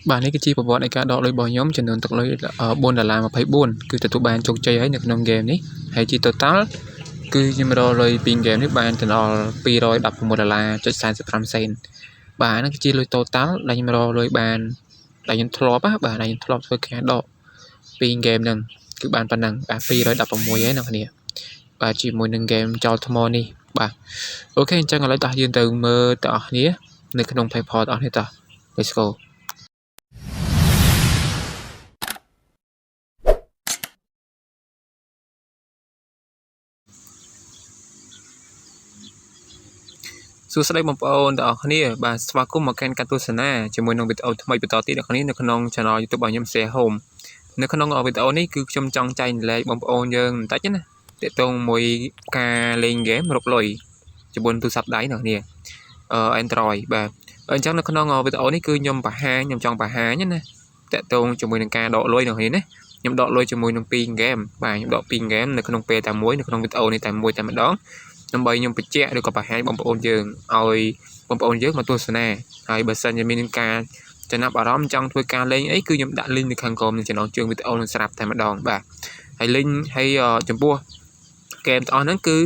បាទនេះគឺជាប្រវត្តិនៃការដកលុយរបស់ខ្ញុំចំនួនទឹកលុយ4.24ដុល្លារគឺទទួលបានជោគជ័យហើយនៅក្នុងហ្គេមនេះហើយជា total គឺខ្ញុំរកលុយពីហ្គេមនេះបានទៅដល់216.45ដុល្លារសេនបាទហ្នឹងគឺជាលុយ total ដែលខ្ញុំរកលុយបានដែលខ្ញុំធ្លាប់បាទដែលខ្ញុំធ្លាប់ធ្វើការដកពីហ្គេមហ្នឹងគឺបានប៉ុណ្ណឹងបាទ216ហើយអ្នកគ្នាបាទជាមួយនឹងហ្គេមចោលថ្មនេះបាទ OK អញ្ចឹងឥឡូវតោះយើងទៅមើលទាំងអស់គ្នានៅក្នុង PayPal ទាំងអស់គ្នាតោះ Let's go។ សួស្តីបងប្អូនទាំងអស់គ្នាបាទស្វាគមន៍មកកាន់ការទស្សនាជាមួយនឹងវីដេអូថ្មីបន្តទៀតអ្នកគ្នានៅក្នុង Channel YouTube របស់ខ្ញុំ Share Home។ នៅក្នុងវីដេអូនេះគឺខ្ញុំចង់ចែករំលែកបងប្អូនយើងបន្តិចណាទាក់ទងមួយការលេងហ្គេមរកលុយជាមួយទូរស័ព្ទដៃអ្នកគ្នា Android បាទអញ្ចឹងនៅក្នុងវីដេអូនេះគឺខ្ញុំបង្ហាញខ្ញុំចង់បង្ហាញណាទាក់ទងជាមួយនឹងការដកលុយអ្នកគ្នាណាខ្ញុំដកលុយជាមួយនឹង2ហ្គេមបាទខ្ញុំដក2ហ្គេមនៅក្នុងពេលតែមួយនៅក្នុងវីដេអូនេះតែមួយតែម្ដងដើម្បីខ្ញុំបញ្ជាក់ឬក៏បង្ហាញបងប្អូនយើងឲ្យបងប្អូនយើងមកទស្សនាហើយបើសិនជាមានការចំណាប់អារម្មណ៍ចង់ធ្វើការលេងអីគឺខ្ញុំដាក់ link នៅខាងក្រោមនៃចំណងជើងវីដេអូនឹងស្រាប់តែម្ដងបាទហើយ link ហើយចំពោះហ្គេមទាំងអស់ហ្នឹងគឺ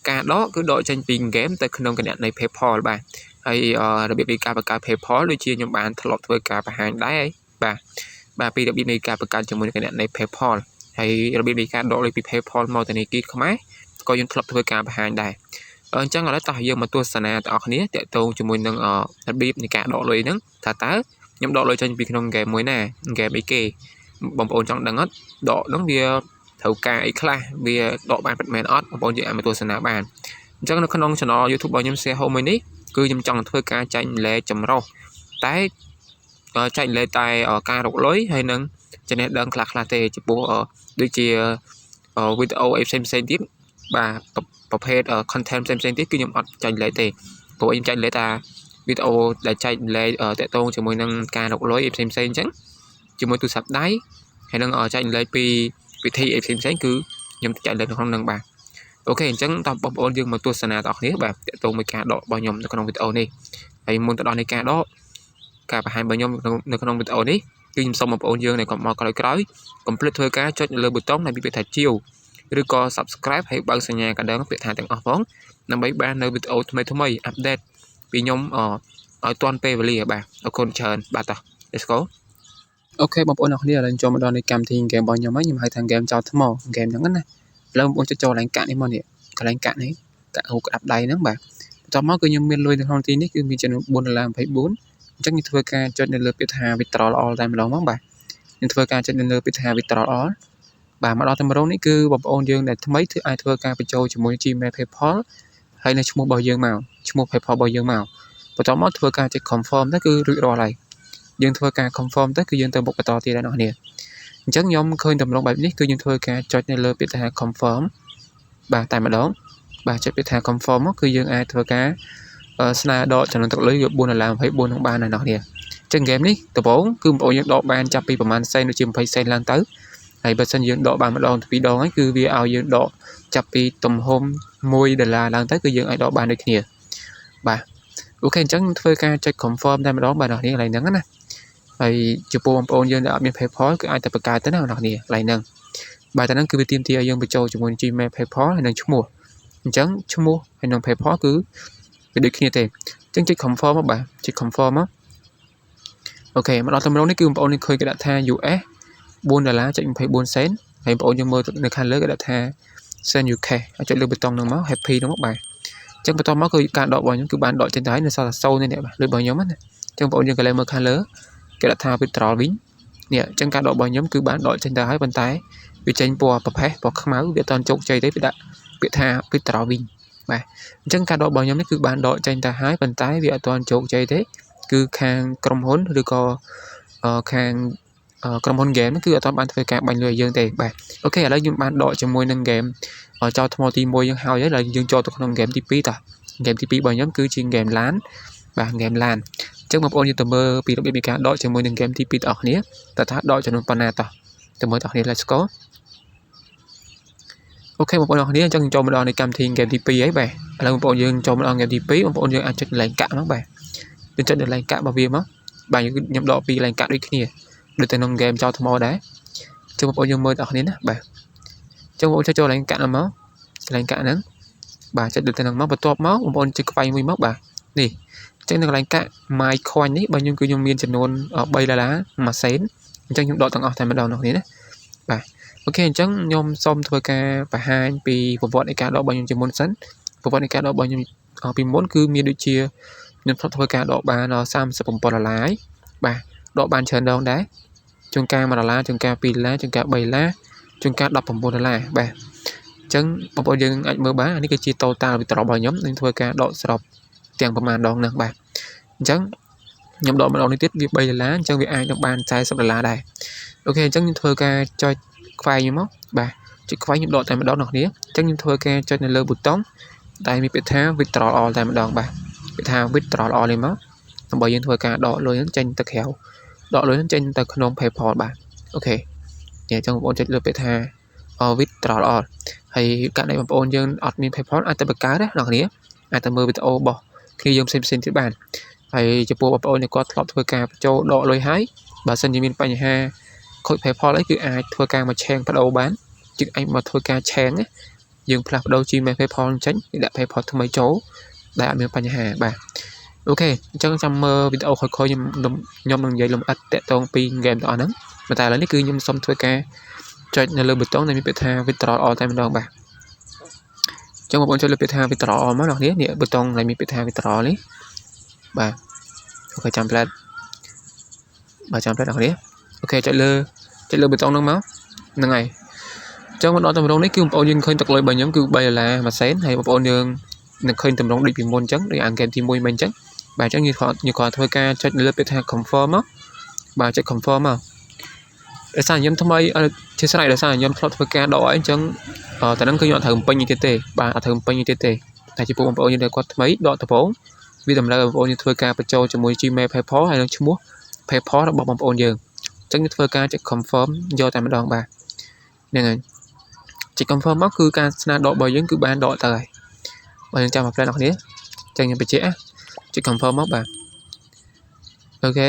ការដកគឺដកចេញពីហ្គេមទៅក្នុងគណនី PayPal បាទហើយរបៀបនៃការបង្កើត PayPal ដូចជាខ្ញុំបានធ្លាប់ធ្វើការបង្ហាញដែរបាទបាទពីរបៀបនៃការបង្កើតជាមួយនឹងគណនី PayPal ហើយរបៀបនៃការដកលុយពី PayPal មកធនាគារខ្មែរក៏យើងធ្លាប់ធ្វើការបង្ហាញដែរអញ្ចឹងឥឡូវតោះយើងមកទស្សនាទាំងអស់គ្នាទាក់ទងជាមួយនឹងរបៀបនៃការដកលុយហ្នឹងថាតើខ្ញុំដកលុយចេញពីក្នុងហ្គេមមួយណាហ្គេមអីគេបងប្អូនចង់ដឹងអត់ដកហ្នឹងវាត្រូវការអីខ្លះវាដកបានពិតមែនអត់បងប្អូនយើងអាចមកទស្សនាបានអញ្ចឹងនៅក្នុង channel YouTube របស់ខ្ញុំ Share Home មួយនេះគឺខ្ញុំចង់ធ្វើការចែករំលែកចម្រុះតែចែករំលែកតែការរកលុយហើយនឹងចំណេះដឹងខ្លះខ្លះទេចំពោះដូចជាវីដេអូអីផ្សេងផ្សេងទៀតបាទប្រភេទ content ផ្សេងផ្សេងទៀតគឺខ្ញុំអត់ចែករំលែកទេព្រោះខ្ញុំចែករំលែកតាវីដេអូដែលចែករំលែកទាក់ទងជាមួយនឹងការរកលុយអីផ្សេងផ្សេងអញ្ចឹងជាមួយទូរស័ព្ទដៃហើយនឹងចែករំលែកពីវិធីអីផ្សេងផ្សេងគឺខ្ញុំចែករំលែកនៅក្នុងនឹងបាទ OK អញ្ចឹងតើបងប្អូនយើងមកទស្សនាទាំងអស់គ្នាបាទទាក់ទងមួយការដករបស់ខ្ញុំនៅក្នុងវីដេអូនេះហើយមុនទៅដល់នៃការដកការបង្ហាញរបស់ខ្ញុំនៅក្នុងវីដេអូនេះគឺខ្ញុំសូមបងប្អូនយើងដែលគាត់មកក្រោយក្រោយកុំភ្លេចធ្វើការចុចនៅលើប៊ូតុងដែលមានពាក្យថាជាវឬក៏ Subscribe ហើយបើកសញ្ញាកណ្ដឹងពាក្យថាទាំងអស់ផងដើម្បីបាននៅវីដេអូថ្មីថ្មី update ពីខ្ញុំឲ្យទាន់ពេលវេលាបាទអរគុណច្រើនបាទតោះ Let's go។ OK បងប្អូនអរគ្នាឥឡូវចូលមកដល់នៃកម្មវិធីហ្គេមរបស់ខ្ញុំហើយខ្ញុំហៅថាហ្គេមចោលថ្មហ្គេមហ្នឹងណាឥឡូវបងប្អូនចុចចូលកន្លែងកាក់នេះមកនេះកន្លែងកាក់នេះកាក់រូបក្តាប់ដៃហ្នឹងបាទបន្ទាប់មកគឺខ្ញុំមានលុយនៅក្នុងទីនេះគឺមានចំនួន4.24ដុល្លារអញ្ចឹងខ្ញុំធ្វើការចុចនៅលើពាក្យថា withdraw all តែម្ដងមកបាទខ្ញុំធ្វើការចុចនៅលើពាក្យថា withdraw all បាទមកដល់តម្រងនេះគឺបងប្អូនយើងដែលថ្មីធ្វើអាចធ្វើការបញ្ចូលជាមួយ Gmail PayPal ហើយនៅឈ្មោះរបស់យើងមកឈ្មោះ PayPal របស់យើងមកបន្ទាប់មកធ្វើការចុច confirm ទៅគឺរួចរាល់ហើយយើងធ្វើការ confirm ទៅគឺយើងទៅមុខបន្តទៀតហើយអ្នកនាងអញ្ចឹងខ្ញុំឃើញតម្រងបែបនេះគឺយើងធ្វើការចុចនៅលើពាក្យថា confirm បាទតែម្ដងបាទចុចពាក្យថា confirm មកគឺយើងអាចធ្វើការស្នើដកចំនួនទឹកលុយវា4.24ដុល្លារនឹងបានហើយអ្នកនាងអញ្ចឹងហ្គេមនេះដំបូងគឺបងប្អូនយើងដកបានចាប់ពីប្រហែលសេនដូចជា20សេនឡើងទៅហើយបើសិនយើងដកបានម្ដងទៅពីរដងហើយគឺវាឲ្យយើងដកចាប់ពីទំហំ1ដុល្លារឡើងទៅគឺយើងអាចដកបានដូចគ្នាបាទ OK អញ្ចឹងធ្វើការចុច confirm តែម្ដងបាទអ្នកនាងកន្លែងហ្នឹងណាហើយចំពោះបងប្អូនយើងដែលអត់មាន PayPal គឺអាចតែបង្កើតទៅណាអ្នកនាងកន្លែងហ្នឹងបាទតែហ្នឹងគឺវាទាមទារឲ្យយើងបញ្ចូលជាមួយ Gmail PayPal ហើយនិងឈ្មោះអញ្ចឹងឈ្មោះហើយនិង PayPal គឺវាដូចគ្នាទេអញ្ចឹងចុច confirm មកបាទចុច confirm មក OK មកដល់តម្រងនេះគឺបងប្អូននឹងឃើញគេដាក់ថា US 4ដុល្លារចុច24សេនហើយបងប្អូនយើងមើលនៅខាងលើគេដាក់ថា send you cash ហើយចុចលើប៊ូតុងហ្នឹងមក happy ហ្នឹងមកបាទអញ្ចឹងបន្ទាប់មកគឺការដករបស់ខ្ញុំគឺបានដកចេញទៅហើយនៅសល់តែ0នេះបាទលើរបស់ខ្ញុំណាអញ្ចឹងបងប្អូនយើងក៏លេមើលខាងលើគេដាក់ថា withdrawal វិញនេះអញ្ចឹងការដករបស់ខ្ញុំគឺបានដកចេញទៅហើយប៉ុន្តែវាចេញពណ៌ប្រផេះពណ៌ខ្មៅវាអត់ទាន់ជោគជ័យទេវាដាក់ពាក្យថា withdrawal វិញបាទអញ្ចឹងការដករបស់ខ្ញុំនេះគឺបានដកចេញទៅហើយប៉ុន្តែវាអត់ទាន់ជោគជ័យទេគឺខាងក្រុមហ៊ុនឬក៏ខាងក្រុមហ៊ុនហ្គេមគឺអត់ទាន់បានធ្វើការបាញ់លុយឲ្យយើងទេបាទ OK ឥឡូវខ្ញុំបានដកជាមួយនឹងហ្គេមចោលថ្មទី1យើងហើយឥឡូវយើងចូលទៅក្នុងហ្គេមទី2តោះហ្គេមទី2របស់ខ្ញុំគឺជាហ្គេមឡានបាទហ្គេមឡានអញ្ចឹងបងប្អូនយើងទៅមើលពីរបៀបនៃការដកជាមួយនឹងហ្គេមទី2ទាំងអស់គ្នាតើថាដកចំនួនប៉ុណ្ណាតោះទៅមើលទាំងអស់គ្នា Let's go។ OK បងប្អូនអរគ្នាអញ្ចឹងចូលមកដល់នៃកម្មវិធីហ្គេមទី2ហើយបាទឥឡូវបងប្អូនយើងចូលមកដល់ហ្គេមទី2បងប្អូនយើងអាចចុចកន្លែងកាក់មកបាទយើងចុចកន្លែងកាក់របស់វាមក បាទខ្ញុំដកពីកន្លែងកាក់ដូចគ្នាដូចទៅក្នុងហ្គេមចោលថ្មដែរចឹងបងប្អូនយើងមើលដល់គ្នាណាបាទចឹងបងប្អូនចុចចូលកន្លែងកាក់ហ្នឹងមកកន្លែងកាក់ហ្នឹងបាទចុចដូចទៅហ្នឹងមកបន្ទាប់មកបងប្អូនចុចខ្វែងមួយមកបាទនេះចឹងនៅកន្លែងកាក់ my coin នេះបើខ្ញុំគឺខ្ញុំមានចំនួន3ដុល្លារ1សេនអញ្ចឹងខ្ញុំដកទាំងអស់តែម្ដងនោះនេះណាបាទ OK អញ្ចឹងខ្ញុំសូមធ្វើការបង្ហាញពីប្រវត្តិនៃការដករបស់ខ្ញុំជាមុនសិនប្រវត្តិនៃការដករបស់ខ្ញុំពីមុនគឺមានដូចជាខ្ញុំធ្លាប់ធ្វើការដកបាន37ដុល្លារបាទដកបានច្រើនដងដែរជួនកាល1ដុល្លារជួនកាល2ដុល្លារជួនកាល3ដុល្លារជួនកាល19ដុល្លារបាទអញ្ចឹងបងប្អូនយើងអាចមើលបានអានេះគឺជា total withdraw របស់ខ្ញុំនឹងធ្វើការដកសរុបទាំងប្រមាណដងហ្នឹងបាទអញ្ចឹងខ្ញុំដកម្ដងនេះទៀតវា3ដុល្លារអញ្ចឹងវាអាចនឹងបាន40ដុល្លារដែរ OK អញ្ចឹងខ្ញុំធ្វើការចុចខ្វែងមកបាទចុចខ្វែងខ្ញុំដកតែម្ដងអ្នកគ្នាអញ្ចឹងខ្ញុំធ្វើការចុចនៅលើប៊ូតុងដែលមានពាក្យថា withdraw all តែម្ដងបាទពាក្យថា withdraw all នេះមកដើម្បីយើងធ្វើការដកលុយហ្នឹងចេញទៅក្រៅដកលុយហ្នឹងចេញទៅក្នុង PayPal បាទ OK អញ្ចឹងបងប្អូនចុចលើពាក្យថា withdraw all ហើយករណីបងប្អូនយើងអត់មាន PayPal អាចទៅបង្កើតណាអ្នកគ្នាអាចទៅមើលវីដេអូរបស់គ្នាយើងផ្សេងផ្សេងទៀតបានហើយចំពោះបងប្អូនដែលគាត់ធ្លាប់ធ្វើការបញ្ចូលដកលុយហើយបើសិនជាមានបញ្ហាខូច PayPal អីគឺអាចធ្វើការមកឆេងបដូរបានជាងអាចមកធ្វើការឆេងណាយើងផ្លាស់ប្ដូរ Gmail PayPal ចេញដាក់ PayPal ថ្មីចូលដែលអត់មានបញ្ហាបាទ OK អញ្ចឹងចាំមើលវីដេអូក្រោយៗខ្ញុំខ្ញុំនឹងនិយាយលម្អិតតាក់ទងពី game ទាំងអស់ហ្នឹងប៉ុន្តែឥឡូវនេះគឺខ្ញុំសូមធ្វើការចុចនៅលើប៊ូតុងដែលមានពាក្យថា withdraw all តែម្ដងបាទអញ្ចឹងបងប្អូនចុចលើពាក្យថា withdraw all មកអ្នកនេះនេះប៊ូតុងដែលមានពាក្យថា withdraw នេះបាទ OK ចាំផ្លែតបាទចាំផ្លែតអ្នកនេះ OK ចុចលើចុចលើប៊ូតុងហ្នឹងមកហ្នឹងហើយអញ្ចឹងមកដល់តម្រងនេះគឺបងប្អូនយើងឃើញទឹកលុយរបស់ខ្ញុំគឺ3ដុល្លារ1សេនហើយបងប្អូនយើងនឹងឃើញតម្រងដូចពីមុនអញ្ចឹងដូចអាហ្គេមទី1មិញអញ្ចឹងបាទអញ្ចឹងយើងគ្រាន់ធ្វើការចុចលើពាក្យថា confirm មកបាទចុច confirm មកដោយសារខ្ញុំថ្មីជាស្រេចដោយសារខ្ញុំធ្លាប់ធ្វើការដកអីអញ្ចឹងតែហ្នឹងគឺខ្ញុំអត់ត្រូវបំពេញទៀតទេបាទអត់ត្រូវបំពេញទៀតទេតែចំពោះបងប្អូនយើងដែលគាត់ថ្មីដកដំបូងវាតម្រូវឲ្យបងប្អូនយើងធ្វើការបញ្ចូលជាមួយ Gmail PayPal ហើយនិងឈ្មោះ PayPal របស់បងប្អូនយើងអញ្ចឹងយើងធ្វើការចុច confirm យកតែម្ដងបាទហ្នឹងហើយចុច confirm មកគឺការស្នើដករបស់យើងគឺបានដកទៅហើយបើយើងចាំមកផ្លែអ្នកគ្នាអញ្ចឹងខ្ញុំបញ្ជាក់ចុច confirm មកបាទ OK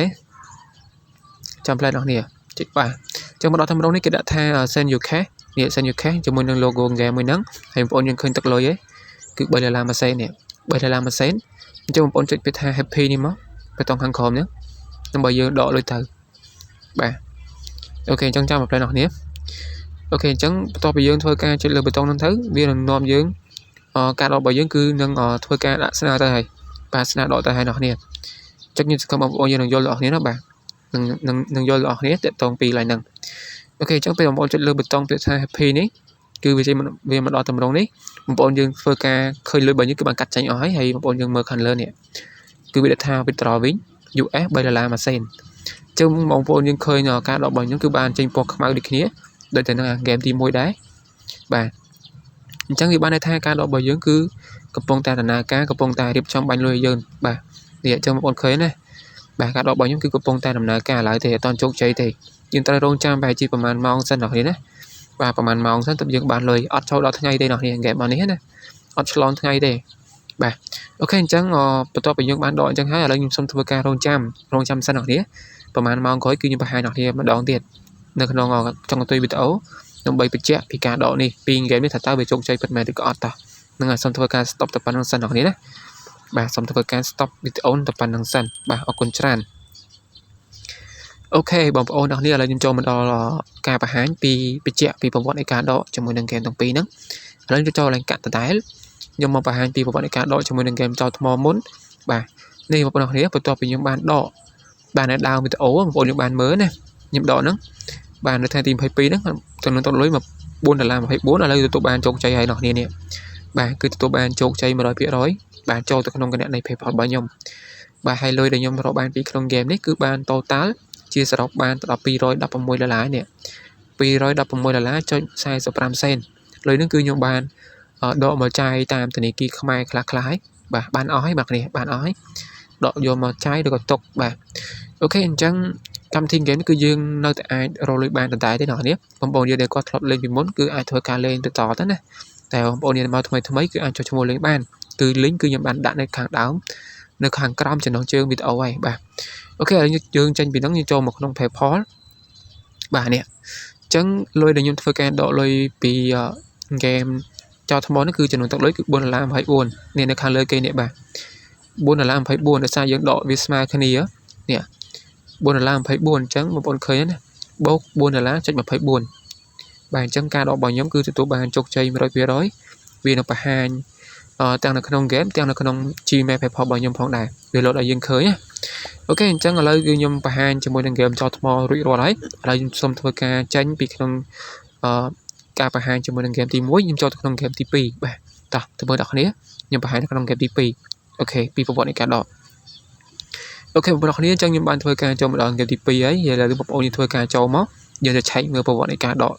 ចាំផ្លែអ្នកគ្នាចុចបាទអញ្ចឹងមកដល់តាមរងនេះគេដាក់ថា send you cash នេះ send you cash ជាមួយនឹង logo game មួយហ្នឹងហើយបងប្អូនយើងឃើញទឹកលុយឯងគឺ3ដុល្លារមួយសេននេះ3ដុល្លារមួយសេនអញ្ចឹងបងប្អូនចុចពាក្យថា happy នេះមកប៊ូតុងខាងក្រោមហ្នឹងដើម្បីយើងដកលុយទៅបាទ OK អញ្ចឹងចាំមកផ្លែអ្នកគ្នា OK អញ្ចឹងបន្ទាប់ពីយើងធ្វើការចុចលើប៊ូតុងហ្នឹងទៅវានឹងនាំយើងការដករបស់យើងគឺនឹងធ្វើការដាក់ស្នើទៅហើយបាទស្នើដកទៅហើយអ្នកគ្នាចុចខ្ញុំសង្ឃឹមបងប្អូនយើងនឹងយល់ដល់គ្នាណាបាទនឹងនឹងនឹងយល់ដល់គ្នាតាក់ទងពីកន្លែងហ្នឹង OK អញ្ចឹងពេលបងប្អូនចុចលើប៊ូតុងពាក្យថា happy នេះគឺវាចេញវាមកដល់តម្រងនេះបងប្អូនយើងធ្វើការឃើញលុយរបស់យើងគឺបានកាត់ចេញអស់ហើយហើយបងប្អូនយើងមើលខាងលើនេះគឺវាដាក់ថា withdraw វិញ US 3ដុល្លារ1សេនអញ្ចឹងបងប្អូនយើងឃើញការដករបស់ខ្ញុំគឺបានចេញពណ៌ខ្មៅដូចគ្នាដូចតែនឹងហ្គេមទី1ដែរបាទអញ្ចឹងវាបានន័យថាការដករបស់យើងគឺកំពុងតែដំណើរការកំពុងតែរៀបចំបាញ់លុយឲ្យយើងបាទនេះអញ្ចឹងបងប្អូនឃើញណាបាទការដករបស់ខ្ញុំគឺកំពុងតែដំណើរការឡើយទេអត់ជោគជ័យទេយើងត្រូវរងចាំប្រហែលជាប្រហែលម៉ោងសិនដល់គ្នាណាបាទប្រហែលម៉ោងសិនទើបយើងបានលុយអត់ចូលដល់ថ្ងៃទេដល់គ្នាហ្គេមរបស់នេះណាអត់ឆ្លងថ្ងៃទេបាទ OK អញ្ចឹងបន្ទាប់ពីយើងបានដកអញ្ចឹងហើយឥឡូវខ្ញុំសូមធ្វើការរងចាំរងចាំសិនដល់គ្នាប្រហែលម៉ោងក្រោយគឺខ្ញុំបង្ហាញដល់គ្នាម្ដងទៀតនៅក្នុងចុងកន្ទុយវីដេអូដើម្បីបញ្ជាក់ពីការដកនេះពីហ្គេមនេះថាតើវាជោគជ័យពិតមែនឬក៏អត់តោះនឹងសូមធ្វើការ stop តែប៉ុណ្្នឹងសិនដល់គ្នាណាបាទសូមធ្វើការ stop វីដេអូតែប៉ុណ្្នឹងសិនបាទអរគុណច្រើន OK បងប្អូនអរគ្នាឥឡូវខ្ញុំចូលមកដល់ការបង្ហាញពីបញ្ជាក់ពីប្រវត្តិនៃការដកជាមួយនឹងហ្គេមទាំងពីរហ្នឹងឥឡូវខ្ញុំចូលឡើងកាក់ដដែលខ្ញុំមកបង្ហាញពីប្រវត្តិនៃការដកជាមួយនឹងហ្គេមចោលថ្មមុនបាទនេះបងប្អូនអរគ្នាបន្ទាប់ពីខ្ញុំបានដកបាននៅដើមវីដេអូបងប្អូនយើងបានមើលណាខ្ញុំដកហ្នឹងបាទនៅថ្ងៃទី22ហ្នឹងចំនួនទឹកលុយមក4ដុល្លារ24ឥឡូវទទួលបានជោគជ័យហើយអ្នកគ្នានេះបាទគឺទទួលបានជោគជ័យ100%បាទចូលទៅក្នុងគណនី PayPal របស់ខ្ញុំបាទហើយលុយដែលខ្ញុំរកបានពីក្នុងហ្គេមនេះគឺបាន total ជាសរុបបានទៅដល់216ដុល្លារនេះ216ដុល្លារចុច45សេនលុយនេះគឺខ្ញុំបានដកមកចាយតាមធនាគារខ្មែរខ្លះខ្លះហើយបាទបានអស់ហើយបាទគ្នាបានអស់ហើយដកយកមកចាយឬក៏ទុកបាទ OK អញ្ចឹងកម្មវិធីហ្គេមនេះគឺយើងនៅតែអាចរកលុយបានដដែលទេអ្នកនរបងប្អូនយើងដែលគាត់ធ្លាប់លេងពីមុនគឺអាចធ្វើការលេងទៅតទៅណាតែបងប្អូនយើងមកថ្មីថ្មីគឺអាចចុះឈ្មោះលេងបានគឺ link គឺខ្ញុំបានដាក់នៅខាងដើម នៅខាងក្រោមចំណងជើងវីដេអូហើយបាទ OK ឥឡូវយើងចេញពីហ្នឹងយើងចូលមកក្នុង PayPal បាទនេះអញ្ចឹងលុយដែលខ្ញុំធ្វើការដកលុយពីហ្គេមចោលថ្មនេះគឺចំនួនទឹកលុយគឺ4ដុល្លារ24នេះនៅខាងលើគេនេះបាទ4ដុល្លារ24ដោយសារយើងដកវាស្មើគ្នានេះ4ដុល្លារ24អញ្ចឹងបងប្អូនឃើញណាបូក4ដុល្លារចុច24បាទអញ្ចឹងការដករបស់ខ្ញុំគឺទទួលបានជោគជ័យ100%វានឹងបង្ហាញទាំងនៅក្នុង game ទាំងនៅក្នុង Gmail PayPal របស់ខ្ញុំផងដែរវាលោតឲ្យយើងឃើញណា OK អញ្ចឹងឥឡូវគឺខ្ញុំបង្ហាញជាមួយនឹង game ចោលថ្មរួចរាល់ហើយឥឡូវខ្ញុំសូមធ្វើការចេញពីក្នុងអឺការបង្ហាញជាមួយនឹង game ទី1ខ្ញុំចូលទៅក្នុង game ទី2បាទតោះទៅមើលដល់គ្នាខ្ញុំបង្ហាញនៅក្នុង game ទី2 OK ពីប្រវត្តិនៃការដក OK បងប្អូនគ្នាអញ្ចឹងខ្ញុំបានធ្វើការចូលមកដល់ game ទី2ហើយឥឡូវបងប្អូនយើងធ្វើការចូលមកយើងទៅឆែកមើលប្រវត្តិនៃការដក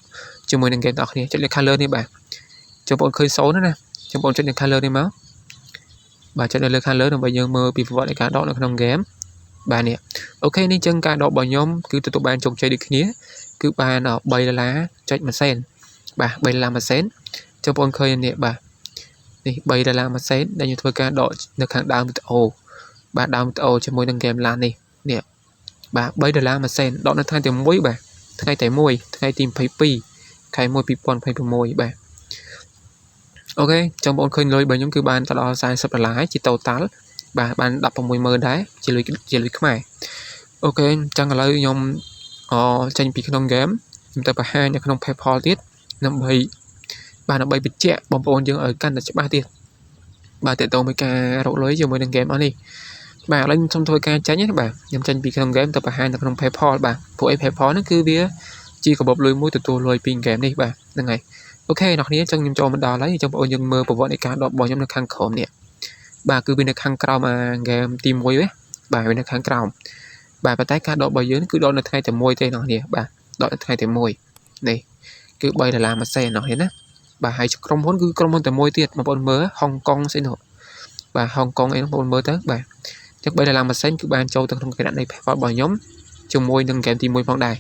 ជាមួយនឹង game ដល់គ្នាចុចលើខាងលើនេះបាទចូលបងប្អូនឃើញសូន្យណាចាំបងប្អូនចុចនៅខាងលើនេះមកបាទចុចនៅលើខាងលើដើម្បីយើងមើលពីប្រវត្តិនៃការដកនៅក្នុង game បាទនេះ OK នេះចឹងការដករបស់ខ្ញុំគឺទទួលបានជោគជ័យដូចគ្នាគឺបាន3ដុល្លារចុច1សេនបាទ3ដុល្លារ1សេនចឹងបងប្អូនឃើញនេះបាទនេះ3ដុល្លារ1សេនដែលខ្ញុំធ្វើការដកនៅខាងដើមវីដេអូបាទដើមវីដេអូជាមួយនឹងហ្គេមឡាននេះនេះបាទ3ដុល្លារ1សេនដកនៅថ្ងៃទី1បាទថ្ងៃតែ1ថ្ងៃទី22ខែ1 2026បាទ OK ចឹងបងប្អូនឃើញលុយរបស់ខ្ញុំគឺបានទៅដល់40ដុល្លារជា total បាទបាន160,000ដែរជាលុយខ្មែរ OK អញ្ចឹងឥឡូវខ្ញុំអចេញពីក្នុងហ្គេមខ្ញុំទៅបង្ហាញនៅក្នុង PayPal ទៀតដើម្បីបាទដើម្បីបញ្ជាក់បងប្អូនយើងឲ្យកាន់តែច្បាស់ទៀតបាទតើតើមួយការរកលុយជាមួយនឹងហ្គេមអស់នេះបាទឥឡូវខ្ញុំសូមធ្វើការចេញណាបាទខ្ញុំចេញពីក្នុងហ្គេមទៅបង្ហាញនៅក្នុង PayPal បាទព្រោះអី PayPal ហ្នឹងគឺវាជាកាបូបលុយមួយទទួលលុយពីហ្គេមនេះបាទហ្នឹងហើយ OK អ្នកគ្នាអញ្ចឹងខ្ញុំចូលមកដល់ហើយអញ្ចឹងបងប្អូនយើងមើលប្រវត្តិនៃការដករបស់ខ្ញុំនៅខាងក្រោមនេះបាទគឺវានៅខាងក្រោមអាហ្គេមទី1វិញបាទវានៅខាងក្រោមបាទប៉ុន្តែការដករបស់យើងគឺដកនៅថ្ងៃតែមួយទេអ្នកគ្នាបាទដកនៅថ្ងៃតែមួយនេះគឺ3ដុល្លារមួយសេនអ្នកគ្នាណាបាទហើយក្រុមហ៊ុនគឺក្រុមហ៊ុនតែមួយទៀតបងប្អូនមើលហុងកុងស្អីនោះបាទហុងកុងអីនោះបងប្អូនមើលទៅបាទចឹង3ដុល្លារមួយសេនគឺបានចូលទៅក្នុងគណនី PayPal របស់ខ្ញុំជាមួយនឹងហ្គេមទី1ផងដែរ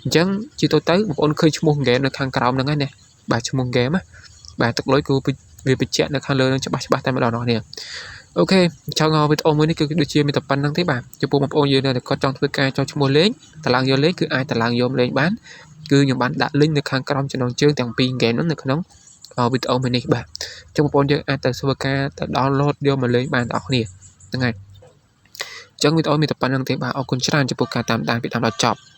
អញ្ចឹងជាទូទៅបងប្អូនឃើញឈ្មោះហ្គេមនៅខាងក្រោមហ្នឹងហើយណាបាទឈ្មោះហ្គេមណាបាទទឹកលុយគឺវាបញ្ជាក់នៅខាងលើនឹងច្បាស់ច្បាស់តែម្ដងអ្នកគ្នា OK ចង់វីដេអូមួយនេះគឺដូចជាមានតែប៉ុណ្្នឹងទេបាទចំពោះបងប្អូនយើងដែលគាត់ចង់ធ្វើការចុះឈ្មោះលេងតឡើងយកលេងគឺអាចតឡើងយកលេងបានគឺខ្ញុំបានដាក់ link នៅខាងក្រោមចំណងជើងទាំងពីរហ្គេមហ្នឹងនៅក្នុងវីដេអូមួយនេះបាទអញ្ចឹងបងប្អូនយើងអាចទៅធ្វើការទៅ download យកមកលេងបានទាំងអស់គ្នាហ្នឹងហើយអញ្ចឹងវីដេអូមានតែប៉ុណ្្នឹងទេបាទអរគុណច្រើនចំពោះការតាមដានពីដើមដល់ចប់។